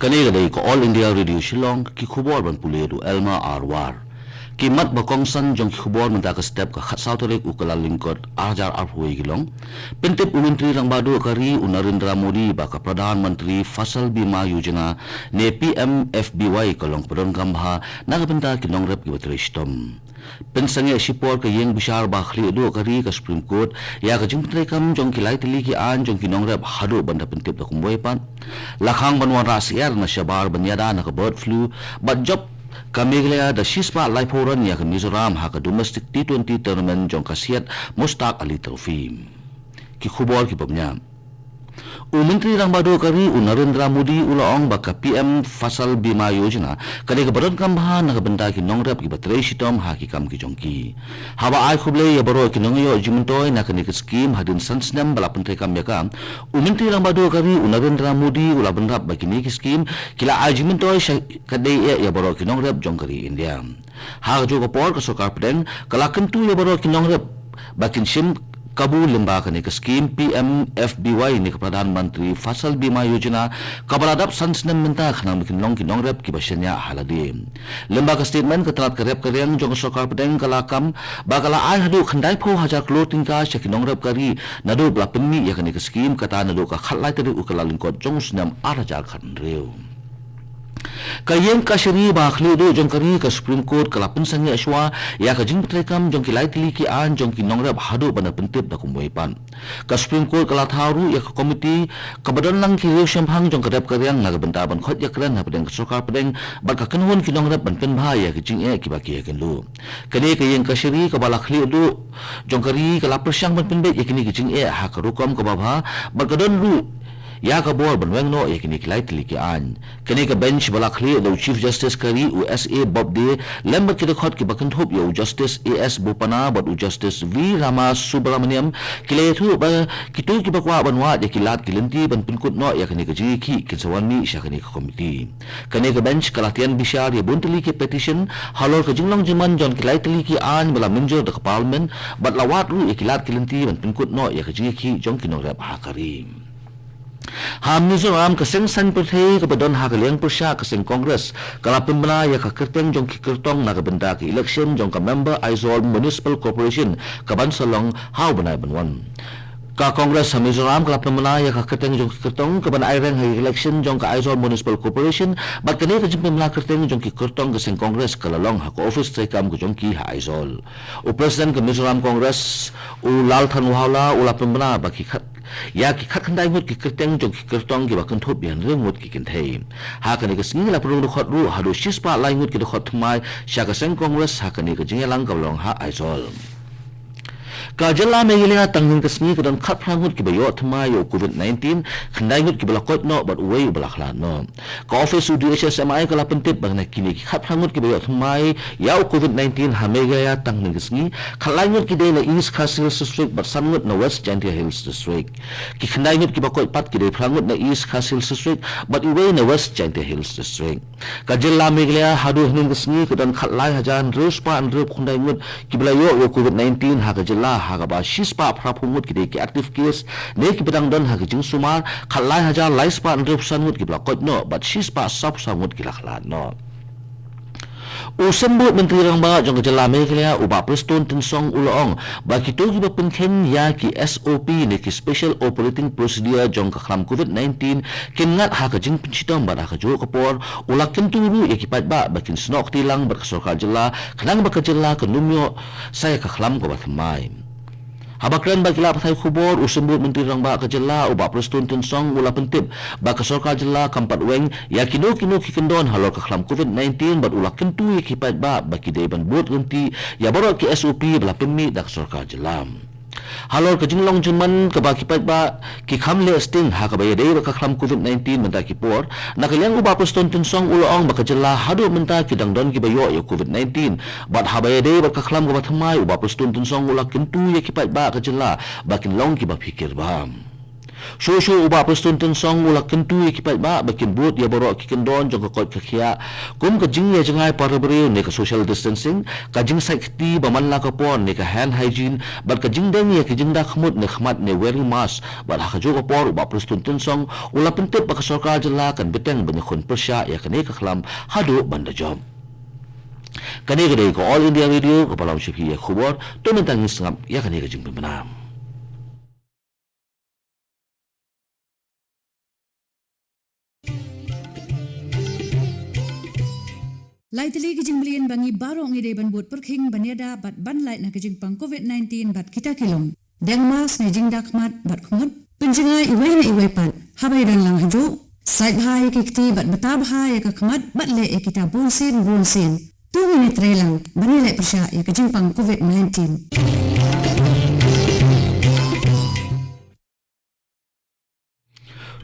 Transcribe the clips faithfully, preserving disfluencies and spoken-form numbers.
Kane ka dei ka All India Radio Shillong, ki khubor ban pule da u Elma Arwar. Ki mat ba kongsan jong ki khubor mynta ka step ka khatsaw tarik u Kyllalyngkot arhajar arphew wei ki long. Pyntip u Myntri Rangbah Duh ka ri u Narendra Modi ba ka Pradhan Mantri Fasal Bima Yojana ne P M F B Y ka long kaba donkam bha na ka bynta ki nongrep kiba trei shitom. Pynsangeh shipor ka ïing bishar ba khlieh duh ka ri ka Supreme Court ïa ka jingpyntreikam jong ki lai tylli ki aiñ jong ki nongrep haduh ban da pyntip da kumwei pat. La khang ban wanrah syiar na shabar ban ïada na ka bird flu bad jop ka Meghalaya da shispah laiphew run ïa ka Mizoram ha ka domestic T twenty tournament jong ka Syed Mushtaq Ali Trophy. Ki khubor kiba bniah. U Myntri Rangbah Duh ka ri u Narendra Modi u la ong ba ka P M Fasal Bima Yojana ka dei kaba donkam bha na ka bynta ki nongrep kiba trei shitom ha ki kam ki jong ki. Haba ai khublei ïa baroh ki nongïoh jingmyntoi na kane ka skim hadien san snem ba la pyntreikam ïa ka, u Myntri Rangbah Duh ka ri u Narendra Modi u la bynrap ba kine ki skim ki la ai jingmyntoi sha ka dei eh ïa baroh ki nongrep jong ka ri India. Ha kajuh ka por ka sorkar pdeng ka la kyntu ïa baroh ki nongrep ba kin shim kabu lyngba kane ka skim P M F B Y ne ka Pradhan Mantri Fasal Bima Yojana kaba la dap san snem mynta khnang ba kin long ki nongrep kiba shaniah ha lade. Lyngba ka statement ka tnad ka rep ka riang jong ka sorkar pdeng ka la kam ba ka la ai haduh khyndai phew hajar klur tyngka sha ki nongrep ka ri naduh ba la pynmih ïa kane ka skim kata naduh ka khatlai tarik u Kyllalyngkot jong u snem arhajar khathynriew. Ka ïing kashari ba khlieh duh jong ka ri ka Supreme Court ka la pynsangeh shuwa ïa ka jingpyntreikam jong ki lai tylli ki aiñ jong ki nongrep haduh ban da pyntip da kumwei pat. Ka Supreme Court ka la thaw ruh ïa ka komiti kaba don lang ki riew shemphang jong ka rep ka riang na ka bynta ban khot ïakren hapdeng ka sorkar pdeng bad ka kynhun ki nongrep ban pynbha ïa ki jingeh kiba ki ïa kynduh. Kane ka ïing kashari kaba la khlieh duh jong ka ri ka la pyrshang ban pynbeit ïa kine ki jingeh ha ka rukom kaba bha bad ka don ruh ïa ka bor ban weng noh ïa kine ki lai tylli ki aiñ. Kane ka bench ba la khlieh da u Chief Justice ka ri u S A Bobde lem bad ki dkhot kiba kynthup ïa u Justice A S Bopanna bad u Justice V Ramasubramaniam ki la ïathuh ba kito kiba kwah ban wad ïa ki lad ki lynti ban pynkut noh ïa kane ka jingïakhih kin sa wan mih sha kane ka komiti. Kane ka bench ka la tian bishar ïa bun tylli ki petition halor ka jinglong jingman jong ki lai tylli ki aiñ ba la mynjur da ka Parliament bad la wad ruh ïa ki lad ki lynti ban pynkut noh ïa ka jingïakhih jong ki nongrep ha ka ri. Ha Mizoram ka seng saiñ pyrthei kaba don ha ka liang pyrshah ka seng Congress ka la pynbna ïa ka kyrteng jong ki kyrtong na ka bynta ka election jong ka member Aizawl Municipal Corporation kaban sa long ha u bnai ban wan. Ka Congress ha Mizoram ka la pynbna ïa ka kyrteng jong ki kyrtong kaban ai reng ha ka election jong ka Aizawl Municipal Corporation bad kane ka jingpynbna kyrteng jong ki kyrtong ka seng Congress ka la long ha ka office treikam ka jong ki ha Aizawl. U President ka Mizoram Congress u Lalthanwala u la pynbna ba ki khat ïa ki khatkhyndai ngut ki kyrteng jong ki kyrtong kiba kynthup ïa hynriew ngut ki kynthei. Ha kane ka sngi la pynrung dkhot ruh haduh shispah lai ngut ki dkhot thymmai sha ka seng Congress ha kane ka jingïalang kaba long ha Aizawl. Ka jylla Meghalaya tang hynne ka sngi ka don khatphra ngut kiba ïoh thymmai ïa u COVID nineteen, khyndai ngut kiba la koit noh bad uwei uba la khlad noh. Ka office u D H S M I ka la pyntip ba na kine ki khatphra ngut kiba ïoh thymmai ïa u COVID nineteen ha Meghalaya tang hynne ka sngi, khatlai ngut ki dei na East Khasi Hills District bad san ngut na West Jaintia Hills District. Ki khyndai ngut kiba koit pat ki dei phra ngut na East Khasi Hills District bad iwei na West Jaintia Hills District. Ka jylla Meghalaya haduh hynne ka sngi ka don khatlai hajar hynriew spah hynriewphew khyndai ngut kiba la ïoh ïa u COVID nineteen ha ka jylla ha kaba shispah phraphew ngut ki dei ki active case ne kiba dang don ha ka jingsumar, khatlai hajar lai spah hynriewphew san ngut kiba la koit noh bad shispah sawphew saw ngut ki la khlad noh. U Symbud Myntri Rangbah jong ka jylla Meghalaya u Bah Prestone Tynsong u la ong ba kito kiba pynkheiñ ïa ki S O P ne ki Special Operating Procedure jong ka khlam COVID nineteen kin ngat ha ka jingpynshitom bad ha kajuh ka por u la kyntu ruh ïa ki paidbah ba kin snoh kti lang bad ka sorkar jylla khnang ba ka jylla kan ym ïoh sa ïa ka khlam kaba thymmai. Haba kren bad ki lad pathai khubor, u Symbud Myntri Rangbah ka jylla u Bah Prestone Tynsong u la pyntip ba ka sorkar jylla kam pat weng ïa kino kino ki kyndon halor ka khlam COVID nineteen bad u la kyntu ïa ki paidbah ba ki dei ban bud lynti ïa baroh ki S O P ba la pynmih da ka sorkar jylla. Halor ka jinglong jingman kaba ki paidbah ki kham leh sting ha kaba ïadei bad ka khlam COVID nineteen mynta ki por, na ka liang u Bah Prestone Tynsong u la ong ba ka jylla haduh mynta ki dang don kiba ïoh ïa u COVID nineteen. Bad haba ïadei bad ka khlam kaba thymmai, u Bah Prestone Tynsong u la kyntu ïa ki paidbah ka jylla ba kin long kiba phikir bha. Shuh shuh u Bah Prestone Tynsong u la kyntu ïa ki paidbah ba kin bud ïa baroh ki kyndon jong ka koit ka khiah, kum ka jingïajngai para briew ne ka social distancing, ka jingsait kti ba man la ka por ne ka hand hygiene, bad ka jingdeng ïa ki jingda khmut ne khmat ne wearing mask, bad ha kajuh ka por u Bah Prestone Tynsong u la pyntip ba ka sorkar jylla kan bteng ban ïakhun pyrshah ïa kane ka khlam haduh ban da jop. Kane ka dei ka All India Radio, ka palam sha phi ïa ka khubor. To mynta ngin sngap ïa kane ka jingpynbna. Lai tylli ki jingmlien ba ngi baroh ngi dei ban bud pyrkhing ban ïada bad ban lait na ka jingpang covid nineteen bad kita ki long: deng mask ne jingda khmat bad khmut, pynjngai iwei na iwei pat haba ïadon lang hajuh, sait bha ïa ki kti bad bta bha ïa ka khmat bad leh ïa kita bunsien bunsien. To ngin ïatrei lang ban ïaleh pyrshah ïa ka jingpang covid nineteen.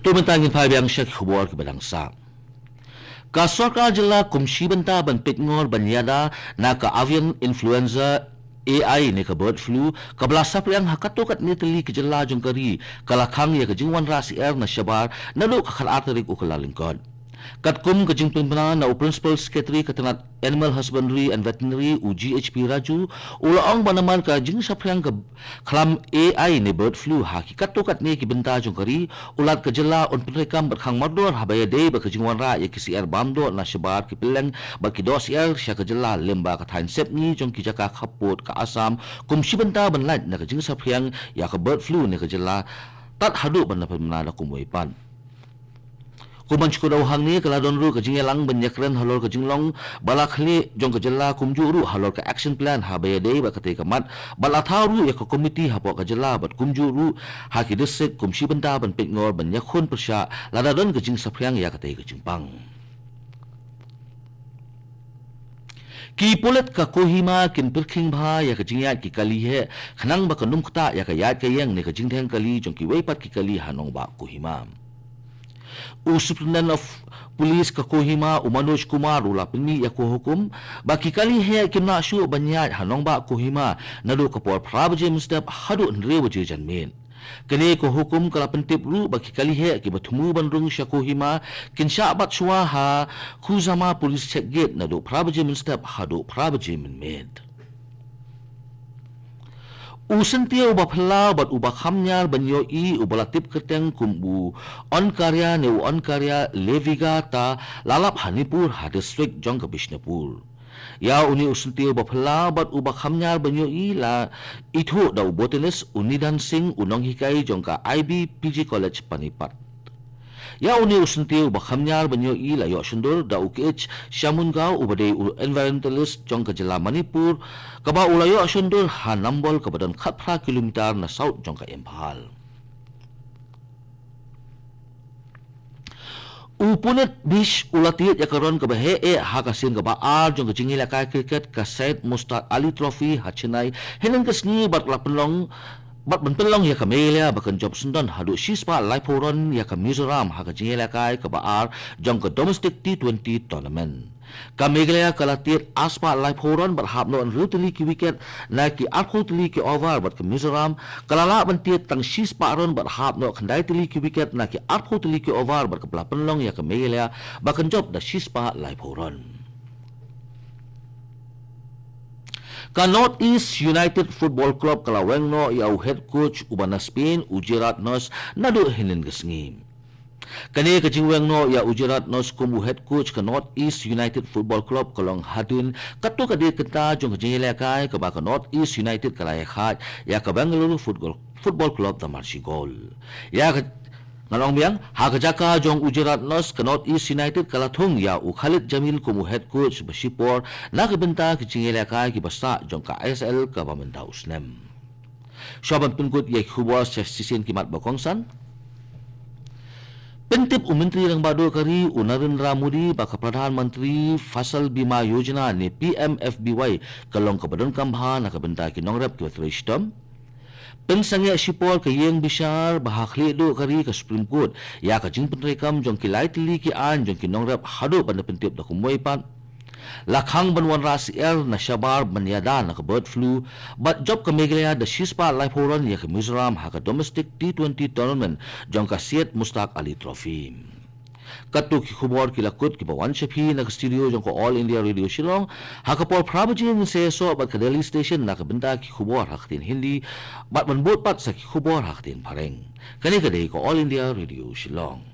To mynta ngin phai biang sha ki khubor kiba dang sah. Ka sorkar jylla kum shi bynta ban peit ngor ban ïada na ka avian influenza A I ne ka bird flu, kaba la saphriang ha katto katne tylli ki jylla jong ka ri, ka la khang ïa ka jingwanrah syiar na shabar naduh ka khatar tarik u Kyllalyngkot. Katkum ka jingpynbna na u Principal Secretary ka tnat Animal Husbandry and Veterinary, u G H P Raju, u la ong ba namar ka jingsaphriang ka khlam A I ne bird flu ha ki katto katne ki bynta jong ka ri, u Lat ka jylla un pyntreikam bad khang mardor haba ïadei bad ka jingwanrah ïa ki syiar bam doh na shabar ki pylleng bad ki doh syiar sha ka jylla lyngba ka thaiñ sepngi jong ki jaka khappud ka Assam, kum shi bynta ban lait na ka jingsaphriang ïa ka bird flu ne ka jylla, tad haduh ban da pynbna da kumwei pat. Kum ban shu kdew hangne, ka la don ruh ka jingïalang ban ïakren halor ka jinglong ba la khlieh jong ka jylla, kumjuh ruh halor ka action plan haba ïadei bad katei ka mat, bad la thaw ruh ïa ka komiti hapoh ka jylla bad kumjuh ruh ha ki district kum shi bynta ban peit ngor ban ïakhun pyrshah lada don ka jingsaphriang ïa katei ka jingpang. Ki pulit ka Kohima kin pyrkhing bha ïa ka jingïaid ki kali heh, khnang ba kan ym ktah ïa ka ïaid ka ïeng ne ka jingdheng kali jong kiwei pat ki kali ha nongbah Kohima. U Superintendent of Police ka Kohima, u Manoj Kumar, u la pynmih ïa ka hukum ba ki kali heh kim lah shuh ban ïaid ha nongbah Kohima naduh ka por phra baje mynstep haduh hynriew baje janmiet. Kane ka hukum ka la pyntip ruh ba ki kali heh kiba thmu ban rung sha Kohima kin shah bat shuwa ha Khuzama Police Check Gate naduh phra baje mynstep haduh phra baje mynmiet. U syntiew uba phyllaw bad uba kham ñiar ban ïohi uba la tip kyrteng kum u Onkaria ne u Onkaria Leviga ta la lap ha Nipur ha district jong ka Bishnupur. Ïa une u syntiew uba phyllaw bad uba kham ñiar ban ïohi la ithuh da u botanist u Nidan Singh, u nonghikai jong ka I B P G College Panipat. Ïa une u syntiew uba kham ñiar ban ïohi la ïoh shondur da u K H Shamungao uba dei u environmentalist jong ka jylla Manipur, kaba u la ïoh shondur ha Nambol kaba don khatphra kilometer na south jong ka Imphal. U Punit Bish u la tied ïa ka ron kaba heh eh ha ka sien kaba ar jong ka jingïalehkai cricket ka Syed Mushtaq Ali Trophy ha Chennai hynnin ka sngi bad la pynlong, bad ban pynlong ïa ka Meghalaya ba kan jop syndon haduh shispah laiphew ron ïa ka Mizoram ha ka jingïalehkai kaba ar jong ka domestic T twenty tournament. Ka Meghalaya ka la tied arspah laiphew ron bad hap noh hynriew tylli ki wicket na ki arphew tylli ki over bad ka Mizoram ka la lah ban tied tang shispah ron bad hap noh khyndai tylli ki wicket na ki arphew tylli ki over bad kaba la pynlong ïa ka Meghalaya ba kan jop da shispah laiphew ron. Ka North East United Football Club ka la weng noh ïa u head coach uba na Spain, u Gerard Noss, naduh hynnin ka sngi. Kane ka jingweng noh ïa u Gerard Noss kum u head coach ka North East United Football Club ka long hadien katto katne kynta jong ka jingïalehkai kaba ka North East United ka la ïakhaid ïa ka Bengaluru Football, Football Club da mar shi gol. Ïa ka, ngan ong biang, ha ka jaka jong u Gerard Noss ka North East United ka la thung ïa u Khalid Jamil kum u head coach ba shipor na ka bynta ka jingïalehkai kiba sah jong ka I S L kaba mynta u snem. Shuwa ban pynkut ïa ki khubor, sa shisien ki mat ba kongsan. Pyntip u Myntri Rangbah Duh ka ri u Narendra Modi ba ka Pradhan Mantri Fasal Bima Yojana ne P M F B Y ka long kaba donkam bha na ka bynta ki nongrep kiba trei shitom. Pynsangeh shipor ka ïing bishar ba ha khlieh duh ka ri ka Supreme Court ïa ka jingpyntreikam jong ki lai tylli ki aiñ jong ki nongrep haduh ban da pyntip da kumwei pat. La khang ban wanrah syiar na shabar ban ïada na ka bird flu, bad jop ka Meghalaya da shispah laiphew run ïa ka Mizoram ha ka domestic T twenty tournament jong ka Syed Mushtaq Ali Trophy. Katto ki khubor ki la kut kiba wan sha phi na ka studio jong ka All India Radio Shillong, ha ka por phra baje ngin sa ïasoh bad ka Delhi Station na ka bynta ki khubor ha ka ktien Hindi, bad ban bud pat sa ki khubor ha ka ktien Phareng. Kane ka dei ka All India Radio Shillong.